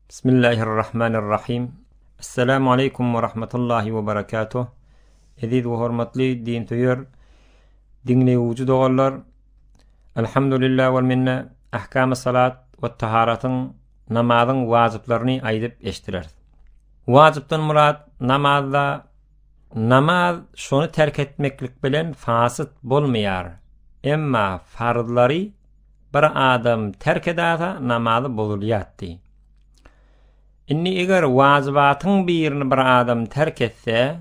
Bismillahirrahmanirrahim. Esselamu aleýkum we rahmetullahi we berekatuh. Eziz we hormatly din söýer diňleýji doganlar. Elhamdülillah we minne ahkamy salat we taharatyň namazyň wajyplaryny aýdyp eşdiler. Wajypdan murat namazda namaz şony terk etmeklik bilen fasyt bolmaýar. Emma farzlary Bir adam terk edäse namazy bozulýardy. Indi eger wajybatyň birini bir adam terk etse,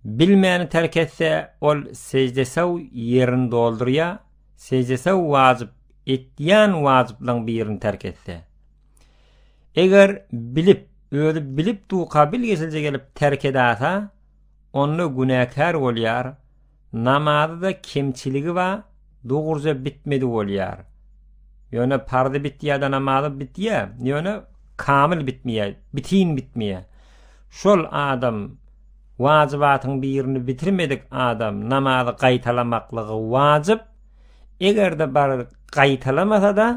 bilmäni terk etse, ol sejdesew ýerini doldurýar, sejdesew wajyp etýän wajyplaryň birini terk etse. Eger bilip, özi bilip duka bilgeşilje gelip terk edäse, onda günäkär bolýar, Namazy-da kemçiligi bar, dogruja bitmedi bolýar. Ýöne parzy bitýär-de namazy bitýär, ýöne kamyl bitmeýär, bitin bitmeýär. Şol adam wajybatyň birini bitirmedik adam namazy gaýtalamaklygy wajyp, eger-de bar gaýtalamasa-da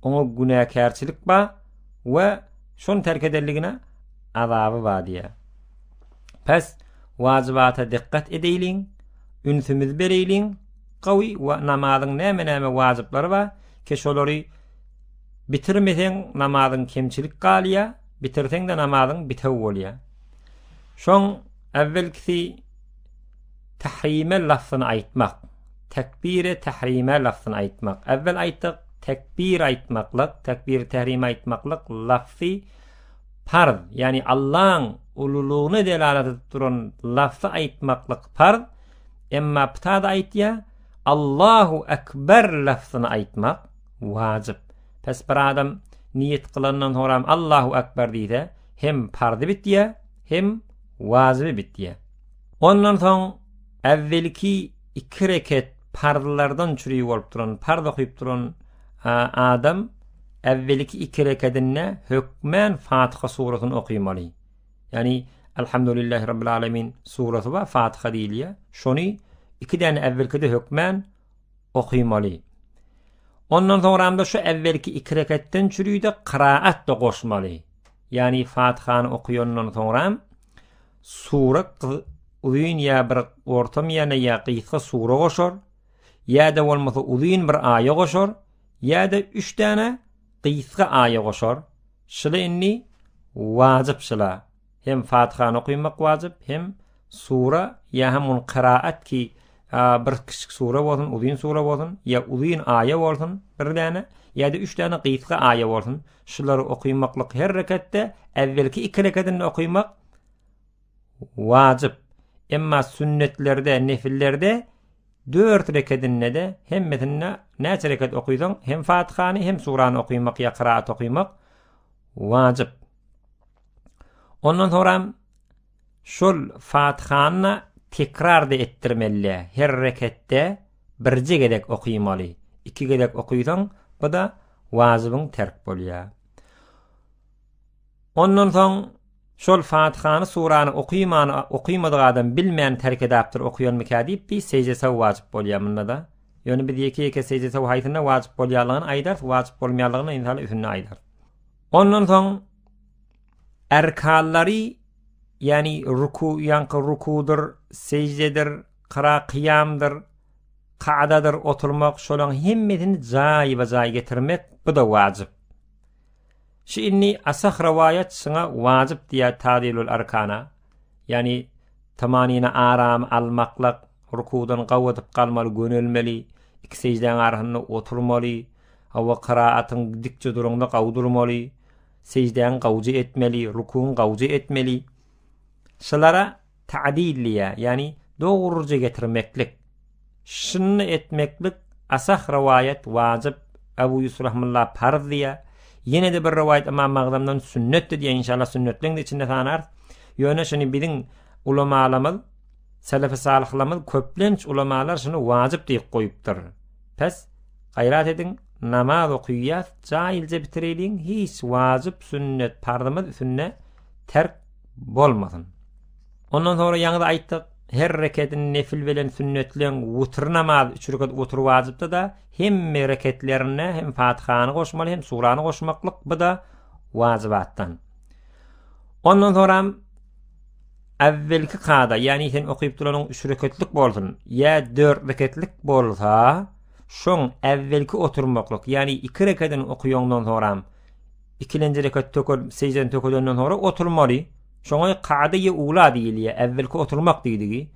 oňa günäkärçilik bar we şony terk edenligine azaby bar diýýär. Pes wajybata dykgat edeýliň, ünsümizi bereýliň, gawy we namazyň näme-näme wajyplary bar, ke şolary bitirmeseň namazyň kemçilik galýar, bitirseň-de namazyň bitew bolýar. Şoň äwwelkisi tahrime lafzyny aýtmak. Tekbire tahrime lafzyny aýtmak. Äwwel aýtdyk, tekbir aýtmaklyk, tekbir tahrime aýtmaklyk lafzy Parz, ýagny Allaň ululygyna delalat edip duran lafzy aýtmaklyk parz, emma ptada aýtýar, Allahu Ekber lafzyny aýtmak wajyp. Pes bir adam niýet kylandan soňram Allahu Ekber diýse, hem parzy bitýär, hem wajyby bitýär. Ondan soň äwwelki iki reket parzlardan çüri bolup duran, parz okyp duran adam äwwelki iki rekedinde hökmän Fatiha surasyny okymaly. Ýagny Elhamdülillahi Rabbil Alemin surasy bar, Fatiha diýilýär. Şony iki däne äwwelkide hökmän okymaly. Ondan soňramda şu äwwelki iki reketden çüri-de kyraat-da goşmaly. Ýagny Fatihany okaýandan soňram sura uzyn ýa bir orta ýa ýa gysga sura goşar, ýa-da bolmasa uzyn bir aýa goşar, ýa-da üç däne gysga aýa goşar. Şyla indi wajyp şyla. Hem Fatihany okymak wajyp, hem sura ýa hem ony kyraat ki bir kiçik sura bolsun, uzyn sura bolsun, ýa uzyn aýa bolsun bir däne, ýa-da üç däne gysga aýa bolsun. Şulary okymaklyk her reketde, äwwelki iki rekedinde okymak wajyp. Emma sünnetlerde, nefillerde dört rekedinde-de hemmesinde näçe reket okysaň, hem Fatihany, hem surany okymak ýa kyraat okymak wajyp. Ondan soňram şol Fatihany tekrar-da etdirmeli. Her reketde birje gezek okymaly. Iki gezek okysaň, bu-da wajybyň terk bolýar. Ondan soň şol Fatihany surany okymany okymadyk adam bilmän terk edapdyr okaýanmyka diýip bi sežde saw wajyp bolýar munda-da. Ýöne biz ýeke ýeke sežde saw haýsynda wajyp bolýanlygyny aýdarys, wajyp bolmaýanlygyny insala üstünde aýdarys. Ondan soň erkanlary ýagny ruku ýaňky rukudyr, seždedir, kyra kyýamdyr, kadadyr oturmak şolaň hemmesini jaýba-jaý getirmek bu-da wajyp. Şu indi asah rowaýat şuňa wajyp diýýär tadilul arkana. Ýagny tamanina aram almaklyk, rukudan gawadyp galmaly, gönelmeli, iki seždäň arasynda oturmaly, hawa kyraatyň dikje duraňda gawy durmaly, seždäň gawja etmeli, rukuň gawja etmeli. Şulara Ta'dil diýýär, ýagny dogruja getirmeklik. Şuny etmeklik asah rowaýat wajyp, Abu Ýusuf rahimullah parz diýýär. Ýene-de bir rowaýat Ymam Agzamdan sünnetdir diýýär, inşallah sünnetleň-de içinde sanarys. Ýöne şuny biziň ulamalarymyz, selefi salyhlarymyz köplenç ulamalar şuny wajyp diýip goýupdyr. Pes, gaýrat ediň, namaz okaýas, jaýylja bitireýliň, hiç wajyp, sünnet, parzymyz üstünde terk bolmasyn. Ondan soňra ýaňy-da aýtdyk, her rekedini nefil bilen sünnetleň wutr namaz, üç reket wutr wajypdy-da, hemme reketlerinde hem Fatihany goşmaly, hem surany goşmaklyk, bu-da wajybatdan. Ondan soňram äwwelki kada, ýagny sen okyp duranyň üç reketlik bolsun, ýa dört reketlik bolsa, şoň äwwelki oturmaklyk, ýagny iki rekedini okaýaňdan soňram ikilenji reket tökel, sejdeni tökedenden soňra oturmaly. Şoňa kada-ýe ula diýilýär, äwwelki oturmak diýdigi.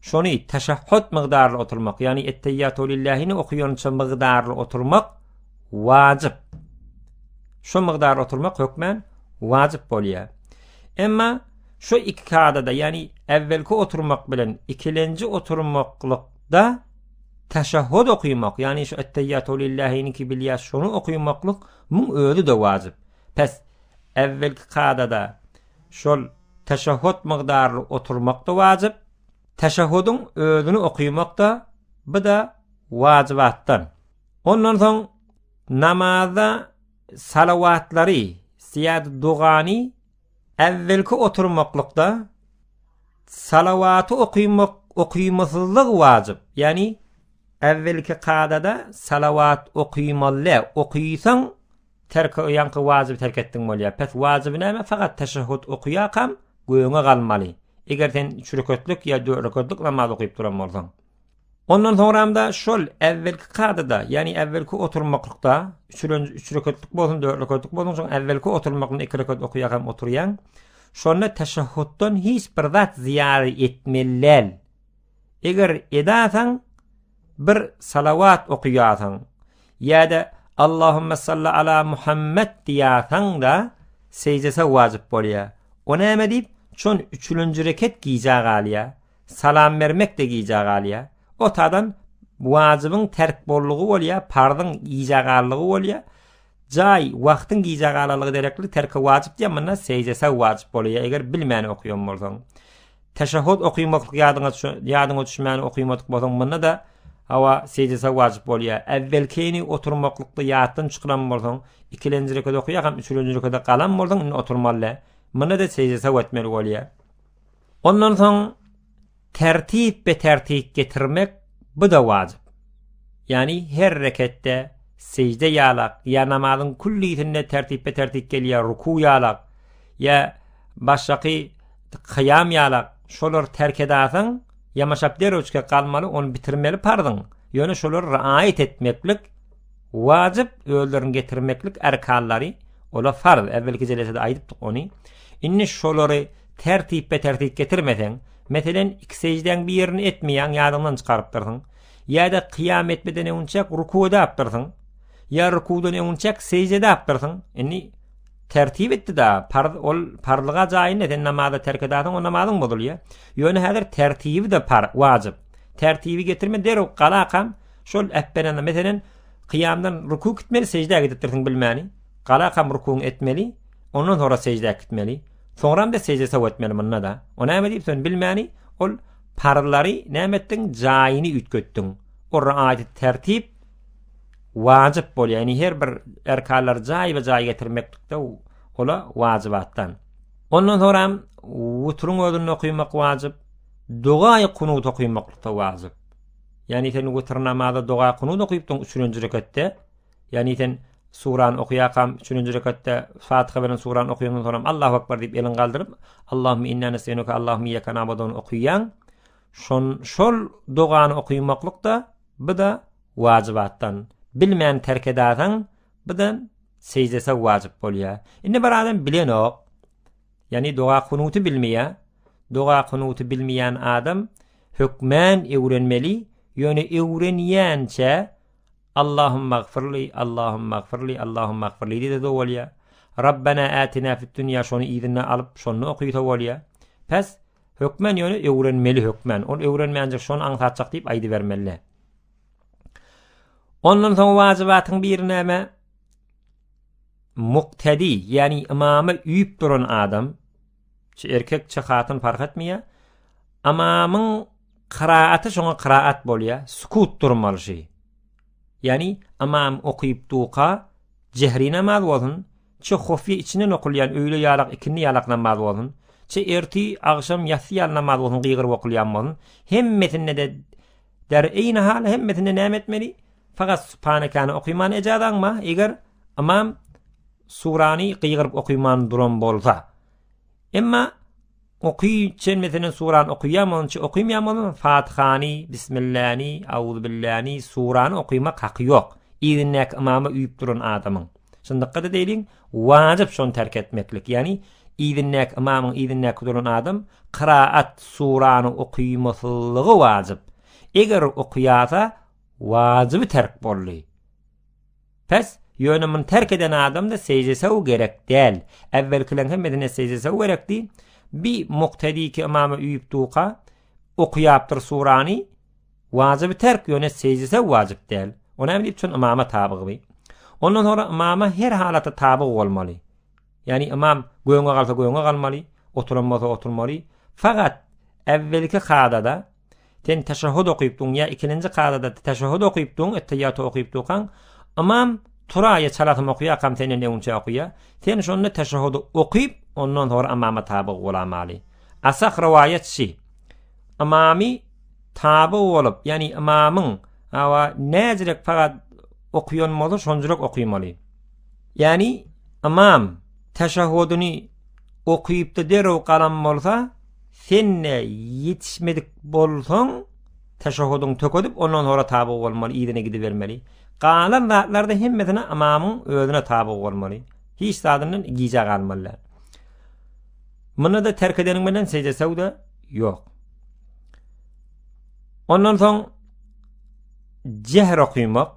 Şony teşehhud mygdarly oturmak, ýagny etteýýatu lillahini okaýança mygdarly oturmak wajyp. Şo mygdarly oturmak hökmän wajyp bolýar. Emma şu iki kadada, ýagny äwwelki oturmak bilen ikilenji oturmaklykda teşehhud okymak, ýagny şu etteýýatu lillahiniňki bilýär, şony okymaklyk muň özi-de wajyp. Pes, äwwelki kadada şol teşehhud mygdarly oturmak-da wajyp, teşehhudyň özüni okymak-da, bu-da wajybatdan. Ondan soň namazda salawatlary ýa-da dogany äwwelki oturmaklykda salawaty okymak okymasyzlyk wajyp. Ýagny äwwelki kadada salawat okymaly däl. Okysaň terk ýaňky wajyby terk etdiň bolýar. Pes wajyby näme? Fakat teşehhud okaýarkam göňe galmaly. Eger sen üç reketlik ýa dört reketlik namaz okyp duran bolsaň. Ondan soňram-da şol äwwelki kadada, ýagny äwwelki oturmaklykda, üçülenji üç reketlik bolsun, dört reketlik bolsun, şoň äwwelki oturmaklygyny iki reket okaýar hem oturýaň. Şonda teşehhuddan hiç bir zat zyýada etmeli däl. Eger edasaň, bir salawat okaýasaň, ýa-da Allahümme salli ala Muhammed diýasaň-da, sejdesi wajyp bolýar. O näme diýip, şon üçülenji reket gijä galýar. Salam bermek-de gijä galýar. O tadan wajybyň terk bollugy bolýar, parzyň gijä gallygy bolýar. Jaý, wagtyň gijä galanlygy derekli terki wajyp diýýär, munda sežde sag wajyp bolýar, eger bilmän okaýan bolsaň. Teşehhud okymaklyk ýadyňa ýadyňa düşmän okymadyk bolsaň, munda-da hawa sežde sag wajyp bolýar. Äwwelkini oturmaklykda ýatdan çykylan bolsaň, ikilenji rekede okaýarkam üçülenji rekede galan bolsaň, indi oturmaly däl. Munda-da sežde sag etmeli bolýar. Ondan soň tertip be tertip getirmek bu-da wajyp. Ýagny her reketde sejde ýalak ýa namazyň küllisinde tertip be tertip gelýär ruku ýalak ýa başdaky kyýam ýalak şolar terk edasaň ýamaşap derewçke galmaly ony bitirmeli parzyň ýöne şolary raýat etmeklik Wajyp özlerini getirmeklik erkanlary ola farz, äwwelki jelesede aýdypdyk ony. Indi şolary tertipbe-tertip getirmeseň, meselen, iki seždäň birini etmeýäň, ýadyňdan çykarypdyrsyň, ýa-da kyýam etmeden öňünçäk ruku edapdyrsyň, ýa rukudan öňünçäk sežde edapdyrsyň, indi tertip etdi-da, parz ol parzlyga jaýynda sen namaza terk edasyň, o namazyň bozulýar. Ýöne häzir tertibi-de par, wajyp. Tertibi getirme derrew galakam, Şol äpbenende, meselen, kyýamdan ruku gitmeli, seždä gidipdirsiň bilmäni. Galakam rukuň etmeli, ondan soňra seždä gitmeli. Soňram-da sežde saw etmeli munda-da. O näme diýip sen bilmäni, ol parzlary näme etdiň, jaýyny üýtgetdiň. O raýaty tertip wajyp bolýar. Ýagny her bir erkanlary jaýba-jaý getirmeklikde ola wajybatdan. Ondan soňram wutryň özünde okymak wajyp, dogaýy kunut okymaklyk-da wajyp. Ýagny sen witr namaza doga kunut okypdyň üçülenji reketde. Ýagny sen surany okaýarkam üçülenji reketde Fatiha bilen surany okaýandan soňam Allahu akbar diýip eliňi galdyryp Allahumma inna nestainuka Allahumma iyyaka na'budu okaýaň. Şon şol dogany okamaklyk-da bu-da wajybatdan. Bilmän terk edasaň bu-da sejdese wajyp bolýar. Indi bir adam bilenok. Ýagny doga kunuty bilmeýär. Doga kunuty bilmeýän adam hökmän öwrenmeli, ýöne öwrenýänçä Allahumagfirli, Allahumagfirli, Allahumagfirli diýse-de bolýar. Rabbena atina fid dünýä şony yzyna alyp şonda okysa bolýar. Pes hökmän ýöne öwrenmeli hökmän. Ol öwrenmänjek şony aňsatjak diýip aýdybermeli. Ondan soň wajybatyň biri näme? Muktedi, ýagny ymama üýüp duran adam, çi erkek, çi hatyn parh etmeýär. Ymamyň kyraaty şoňa kyraat bolýar, sukut durmaly şi. Ýagny ymam okyp duka jehri namaz bolsun, çi hofýe içinden okulýan öýle ýalak, ikindi ýalak namaz bolsun, çi erti, agşam, ýassy ýaly namaz bolsun gygyryp okulýan bolsun, hemmesinde-de der eýni hal hemmesinde näme etmeli? Fakat Subhanekany okyman ejazaň ma, eger ymam. surany gygyryp okyman duran bolsa. Emma oky çen meselen surany okaýan bolsa, okymaýan bolsa Fatihany, Bismilläni, Auzubilläni, surany okymak haky ýok. Yzyndaky ymama üýüp duran adamyň. Şunda dykgat edeýliň, wajyp şony terk etmeklik. Ýagny yzyndaky ymamyň yzyndaky duran adam kyraat surany okymasyzlygy wajyp. Eger okaýasa wajyby terk boldy. Pes, ýöne muny terk eden adamda sežde-sew gerek däl. Äwwelkileň hemmesine sežde-sew gerekdi. Bi muktediki ymama üýüp duka, okaýapdyr surany, wajyby terk, ýöne sežde-sew wajyp däl. O näme diýip çün ymama tabyg bi. Ondan soňra ymama her halatda tabyg bolmaly. Ýagny ymam göňe galsa göňe galmaly, oturan bolsa oturmaly. Fakat äwwelki kadada Sen teşehhud okypdyň ýa ikilenji kadada teşehhud okypdyň, ettehiýaty okypdykaň, ymam turaýa çalasym okýakam senden öňçä okýa. Sen şonda teşehhudy okyp, ondan soňra ymama tabyg bolamaly. Asah rowaýat şi. Ymamy tabyg bolup, ýagny ymamyň hawa näjirek fakat okýan bolsa şonjurek okymaly. Ýagny ymam teşehhudyny okypda derrew galan bolsa, Sen-de ýetişmedik bolsaň, teşehhudyňy tökedip, ondan soňra tabyg bolmaly, yzyna gidibermeli. Galan zatlarda hemmesine ymamyň özüne tabyg bolmaly. Hiç zadyndan gijä galmaly däl. Munda-da terk edeniň bilen sežde-sew-de ýok. Ondan soň jehr okymak,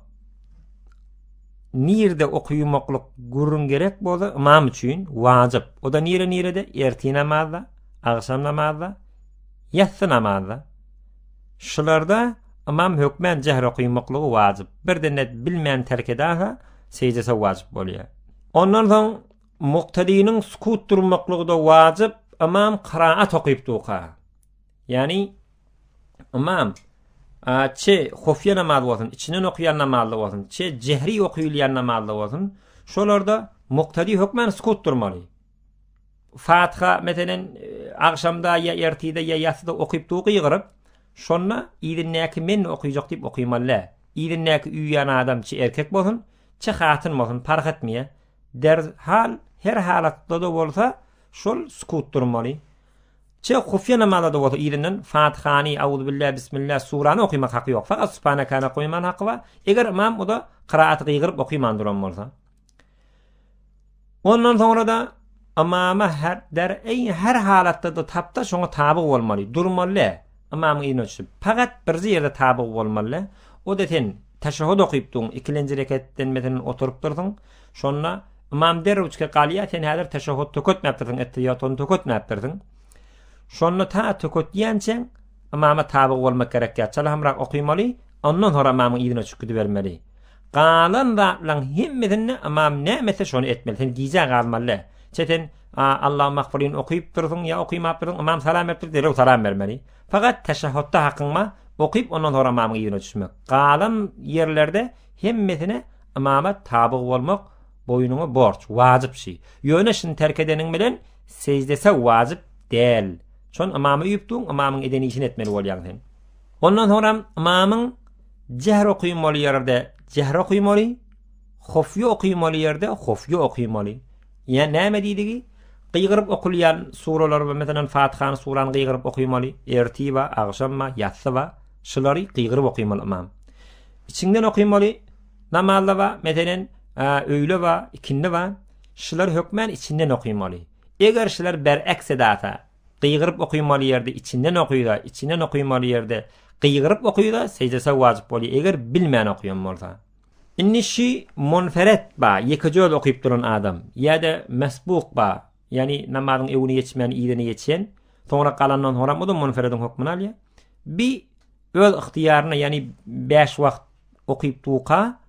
Nirde okuýmaklyk gürrüň gerek bolsa ymam üçin wajyp. O-da nire nirede? Ertir namazda, agşam namazda, ýassy namazda. Şularda ymam hökmän jehr okuýmaklygy wajyp. Birden-de bilmän terk edäse, seždesi wajyp bolýar. Ondan soň muktediniň sukut durmaklygy-da wajyp, ymam kyraat okyp durka. Ýagny Ymam, a, çe hofýa namazy bolsun, içinden okaýan namazda bolsun, çe jehri okuyylýan namazda bolsun, şolarda muktadi hökmän sukut durmaly. Fatiha, meselen, e, agşamda ýa ertide ýa ýassyda okyp dur gygyryp, şonda yzyndaky men okyjak diýip okymaly däl. Yzyndaky üýýän adam çe erkek bolsun, çe hatyn bolsun, parh etmeýär. Derhal her halatda-da bolsa şol sukut durmaly. Çe hufýa namazda bolsa yzyndan Fatihany, Auzubilla, Bismilla, surany okymak haky ýok. Fakat Subhanakany okyman haky bar. Eger ymam o-da kyraaty gygyryp okyman duran bolsa. Ondan soňra-da ymama her der eý her halatda-da tapda şoňa tabyg bolmaly, durmaly. Ymamyň yzyna düşüp. Fakat birje ýerde tabyg bolmaly. O-da sen teşehhud okypdyň, ikilenji reketden meselen oturypdyrsyň. Şonda Ymam derrew galýar, sen häzir teşehhud töketmäpdirsiň, ettehiýatyny töketmäpdirsiň. Şonda ta töketýänçäň ymama tabyg bolmak gerek ýa çalahamrak okymaly, ondan soňra ymamyň yzyna çykyp gidibermeli. Galan zatlaryň hemmesinde ymam näme etse şony etmeli. Sen gijä galmaly däl. Çe sen Allahumagfirlini okypdyrsyň ýa okymapdyrsyň, ymam salam beripdir, derrew salam bermeli. Fakat teşehhudda hakyň bar, okyp ondan soňra ymamyň yzyna düşmek. Galan ýerlerde hemmesine Ymama tabyg bolmak boýnuňa borç, wajyp şi. Ýöne şuny terk edeniň bilen seždese wajyp däl. Şon ymama üýüp duň, ymamyň eden işini etmeli bolýaň sen. Ondan soňram ymamyň jehr okymaly ýerde jehr okymaly, hofýa okymaly ýerde hofýa okymaly. Ýa näme diýdigi? Gygyryp okulýan suralar we meselem Fatihany surany gygyryp okymaly, ertir ba, agşam ba, ýassy ba, şulary gygyryp okymaly ymam. Içiňden okymaly namazda ba, meselen, öýle ba, ikindi ba, şulary hökmän içinden okymaly. Eger şular bereks edasa, gygyryp okymaly ýerde içinden okysa, içinden okymaly ýerde gygyryp okysa, seždesi wajyp bolýar, eger bilmän okaýan bolsa. Indi şi munferet ba, ýekeje özi okyp duran adam, ýa-da mesbuk ba, ýagny namazyň öňüne ýetişmän yzyna ýetişen, soňra galandan soňram o-da munferediň hökmüni alýar. Bi öz ygtyýaryna, ýagny bäş wagt okyp durka,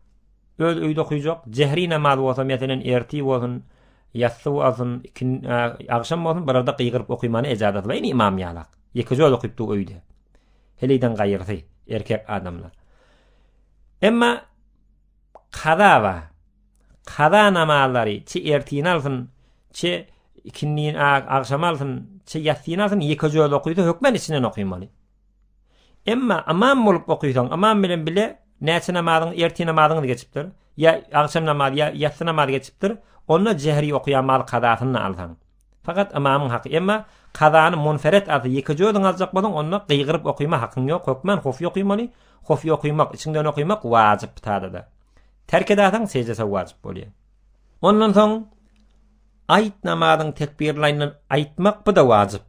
öz öýde okyjak, jehri namaz bolsa, meselen, ertir bolsun, ýassy bolsun, ikin, agşam bolsun, bularda gygyryp okymana ejazasy bar, ýene ymam ýalak, ýekeje özi okyp dur öýde. Heleýden gaýrysy, erkek adamlar. Emma kaza bar. Kaza namazlary çe ertini alsyn, çe ikindini agşam alsyn, çe ýassyny alsyn, ýekeje özi okysa hökmän içinden okymaly. Emma ymam bolup okysaň, ymam bilen bile Näçe namazyň ertir namazyňyz geçipdir, ýa agşam namazy, ýa ýassy namazy geçipdir, onda jehri okaýan maly kazasyny alsaň. Fakat ymamyň haky. Emma kazany munferet alsa, ýekeje özüň aljak bolsaň, onda gygyryp okyma hakyň ýok, hökman hofy okymaly. Hofy okymak, içiňden okymak wajyp bu-tada-da. Terk edasaň, sežde wajyp bolýar. Ondan soň aýt namazyň tekbirlaýyndan aýtmak bu-da wajyp.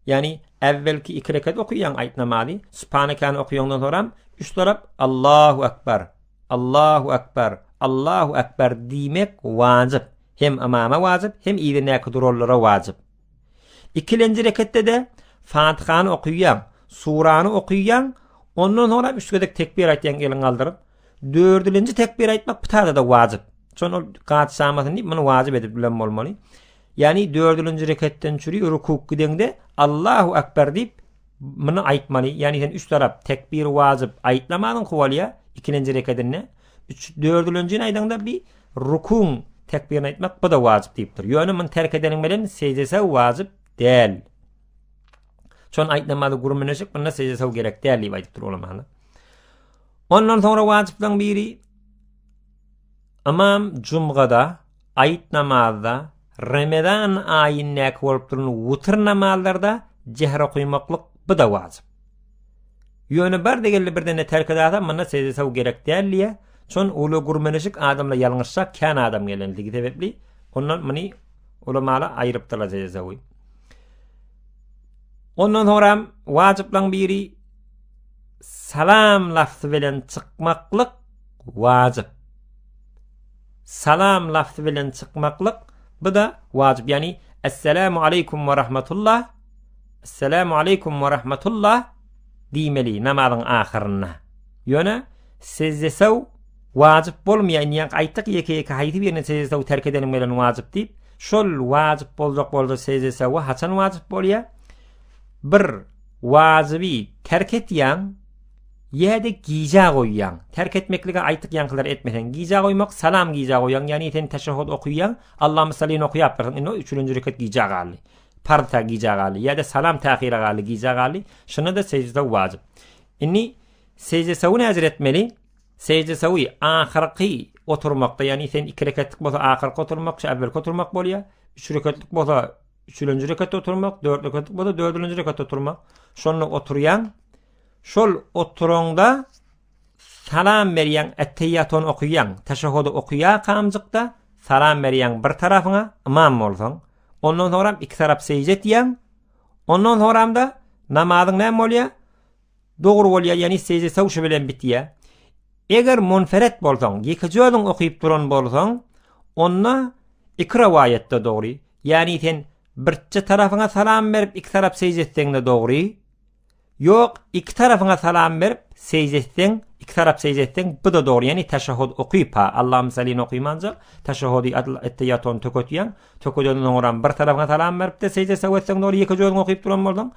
Ýagny äwwelki iki rekat okaýaň aýt namazy, Subhanekany okaýaňdan soram üç tarap Allahu akbar, Allahu akbar, Allahu akbar diýmek wajyp. Hem ymama wajyp, hem yzyndaky duranlara wajyp. Ikilenji reketde-de Fatihany okaýaň, surany okaýaň, ondan soňram üç gezek tekbir aýtýaň eliňi galdyryp. Dördülenji tekbir aýtmak bu taýda-da wajyp. Şon ol gaçşamasyn diýip muny wajyp edip bilen bolmaly. Ýagny dördülenji reketden çüri rukuk gideňde Allahu akbar diýip muny aýtmaly. Ýagny sen üç tarap tekbir wajyp aýtlamanyň kowalýa ikilenji rekedinde. Üç dördülenjini aýdaňda bir rukuň tekbirini aýtmak bu da wajyp diýipdir. Ýöne muny terk edeniň bilen sejdese wajyp däl. Şon aýtnamaly gurmüneşik bunda sejdese gerek däl diýip aýdypdyr ulamalar. Ondan soňra wajyplaryň biri Ymam jumgada, aýt namazda, Remezan aýyndaky bolup duran wutr namazlarda jehr okymaklyk bu-da wajyp. Ýöne bar-da geldi birden-de terk edasa munda sejde saw gerek däl diýýär. Şon uly gurmeleşik adamlar ýalňyşsa kän adam gelenligi sebäpli ondan muny ulamala aýrypdyrlar sejde sawy. Ondan soňram wajyplaryň biri salam lafzy bilen çykmaklyk wajyp. Salam lafzy bilen çykmaklyk bu-da wajyp. Ýagny Esselamu aleýkum we rahmetullah Esselamu aleýkum we rahmetullah diýmeli namazyň ahyrynda. Ýöne sejde sew wajyp bolmaýar. Indi ýaňky aýtdyk ýeke-ýeke haýsy birini sejde sew terk edeniň bilen wajyp diýip. Şol wajyp boljak bolsa sejde sew haçan wajyp bolýar? Bir wajyby terk etýäň, Ýa-da gijä goýýaň. Terk etmeklige aýtyk ýaňkylary etmeseň. Gijä goýmak, salam gijä goýýaň, ýagny sen teşehhud okyýaň, Allahümme salini okaýapdyrsyň, indi o üçülenji reket gijä galdy. Parz ta gijä galdy. Ýa-da salam tähire galdy, gijä galdy. Şunda-da sejde sew wajyp. Indi sejde sewi näjür etmeli? Sejde sewi ahyrky oturmakda, ýagny sen iki reketlik bolsa ahyrky oturmak, şu äwwelki oturmak bolýar. Üç reketlik bolsa üçülenji reketde oturmak, dört reketlik bolsa dördülenji reketde oturmak. Şonda oturýaň. Şol oturaňda salam berýäň, ettehiýatyny okaýaň, teşehhudy okaýarkamjykda salam berýäň bir tarapyňa, ymam bolsaň. Ondan soňram iki tarap sežde etýäň. Ondan soňram-da namazyň näme bolýar? Dogry bolýar, ýagny sežde sewşi bilen bitýär. Eger munferet bolsaň, ýekeje özüň okyp duran bolsaň, onda iki rowaýatda dogry. Ýagny sen birçe tarapyňa salam berip iki tarap sežde etseň-de dogry. Ýok, iki tarapyňa salam berip, sežde etseň, iki tarap sežde etseň, bu-da dogry, ýagny teşehhud okyp-ha, Allahümme salini okymanjak, teşehhudy ettehiýatyny töketýäň, tökedenden soňram bir tarapyňa salam berip-de sežde sew etseň dogry, ýekeje özüň okyp duran bolsaň,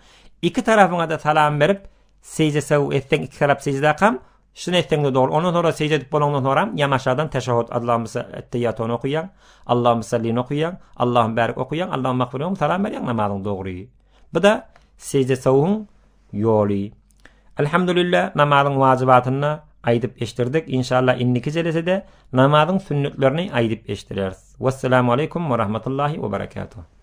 iki tarapyňa-da salam berip, sežde sew etseň, iki tarap seždakam, şuny etseň-de dogry. Ondan soňra sežde edip bolaňdan soňram, ýamaşadan teşehhud Allahümme ettehiýatyny okaýaň, Allahümme salini okaýaň, Allahümme bärik okaýaň, Allahümme magfir salam berýäň, namazyň dogry. Bu-da sejde sowuň ýoly. Elhamdülillah namazyň wajybatyny aýdyp eşdirdik. Inşallah indiki jelesede namazyň sünnetlerini aýdyp eşdireris. Wesselamu aleýkum we rahmetullahi we berekatuh.